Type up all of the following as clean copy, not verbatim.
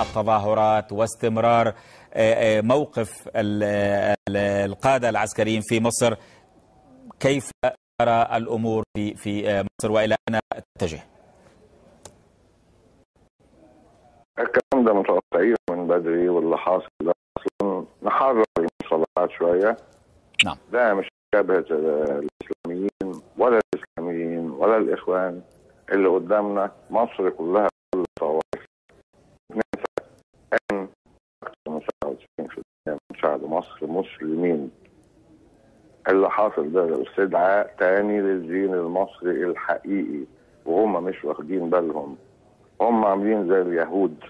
التظاهرات واستمرار موقف القادة العسكريين في مصر، كيف ترى الأمور في مصر وإلى أين تتجه؟ الكلام ده متوقعين من بدري، واللي حاصل ده أصلا نحرر المصطلحات شوية. نعم. ده مش جبهة الإسلاميين ولا الإسلاميين ولا الإخوان، اللي قدامنا مصر كلها، كل الطوائف. ننسى أن أكثر من 97% من شعب مصر مسلمين. اللي حاصل ده استدعاء تاني للدين المصري الحقيقي، وهم مش واخدين بالهم. هم عاملين زي اليهود،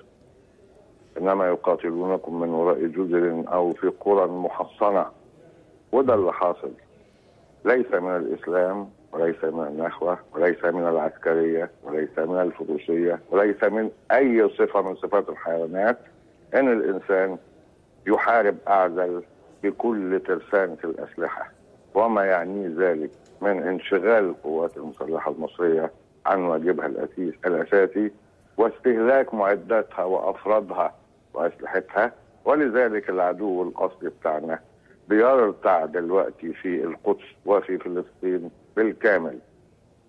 إنما يقاتلونكم من وراء جدر أو في قرى محصنة، وده اللي حاصل. ليس من الإسلام وليس من النخوة وليس من العسكرية وليس من الفروسية وليس من أي صفة من صفات الحيوانات إن الإنسان يحارب أعزل بكل ترسانة الأسلحة، وما يعنيه ذلك من انشغال القوات المسلحة المصرية عن واجبها الأساسي واستهلاك معداتها وأفرادها وأسلحتها. ولذلك العدو الأصلي بتاعنا بيرتع دلوقتي في القدس وفي فلسطين بالكامل.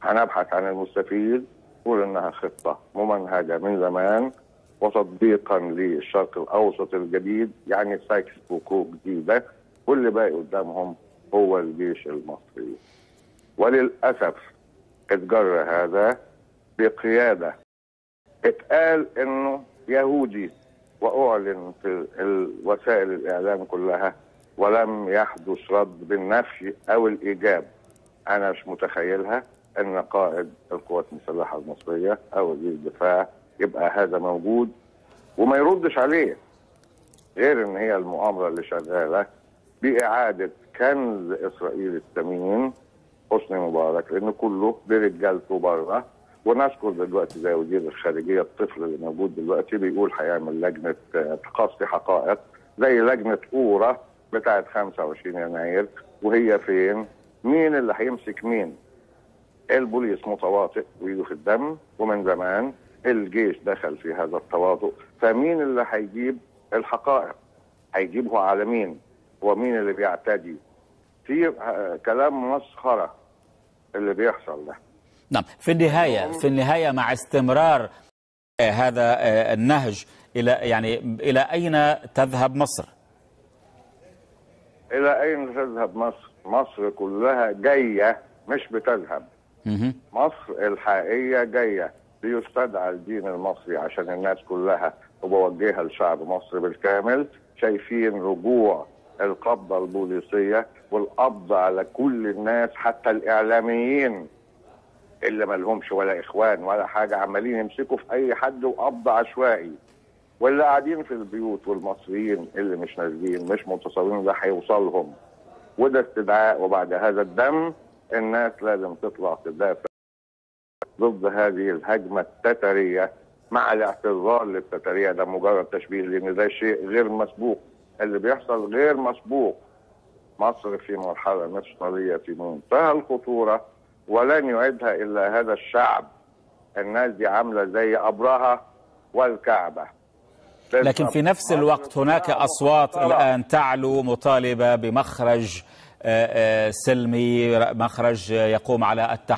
هنبحث عن المستفيد، قول انها خطة ممنهجة من زمان وتطبيقا للشرق الاوسط الجديد، يعني سايكس بوكو جديدة، واللي باقي قدامهم هو الجيش المصري. وللأسف اتجر هذا بقيادة اتقال انه يهودي، واعلن في وسائل الاعلام كلها، ولم يحدث رد بالنفي او الايجاب. انا مش متخيلها ان قائد القوات المسلحة المصرية او وزير الدفاع يبقى هذا موجود وما يردش عليه، غير ان هي المؤامرة اللي شغالة باعادة كنز اسرائيل الثمين حسني مبارك، لان كله برجالته بره. ونذكر دلوقتي زي وزير الخارجية الطفل اللي موجود دلوقتي بيقول هيعمل لجنة تقصي حقائق زي لجنة اورا بتاعت 25 يناير، وهي فين؟ مين اللي هيمسك مين؟ البوليس متواطئ ويده في الدم، ومن زمان الجيش دخل في هذا التواطؤ، فمين اللي هيجيب الحقائق؟ هيجيبه على مين؟ ومين اللي بيعتدي؟ في كلام مسخرة اللي بيحصل ده. نعم، في النهاية مع استمرار هذا النهج إلى أين تذهب مصر؟ إلى أين تذهب مصر؟ مصر كلها جاية، مش بتذهب. مصر الحقيقية جاية، بيستدعى الدين المصري عشان الناس كلها، وبوجهها لشعب مصر بالكامل. شايفين رجوع القبضة البوليسية والقبض على كل الناس، حتى الإعلاميين اللي ما لهمش ولا إخوان ولا حاجة، عمالين يمسكوا في أي حد وقبض عشوائي. واللي قاعدين في البيوت والمصريين اللي مش نازلين مش متصورين ده هيوصلهم، وده استدعاء. وبعد هذا الدم الناس لازم تطلع تدافع ضد هذه الهجمة التترية، مع الاعتذار للتترية، ده مجرد تشبيه، لأن ده شيء غير مسبوق، اللي بيحصل غير مسبوق. مصر في مرحلة مفصلية في منتهى الخطورة، ولن يعيدها إلا هذا الشعب. الناس دي عاملة زي أبرهة والكعبة. لكن في نفس الوقت هناك أصوات الآن تعلو مطالبة بمخرج سلمي، مخرج يقوم على التحقيق.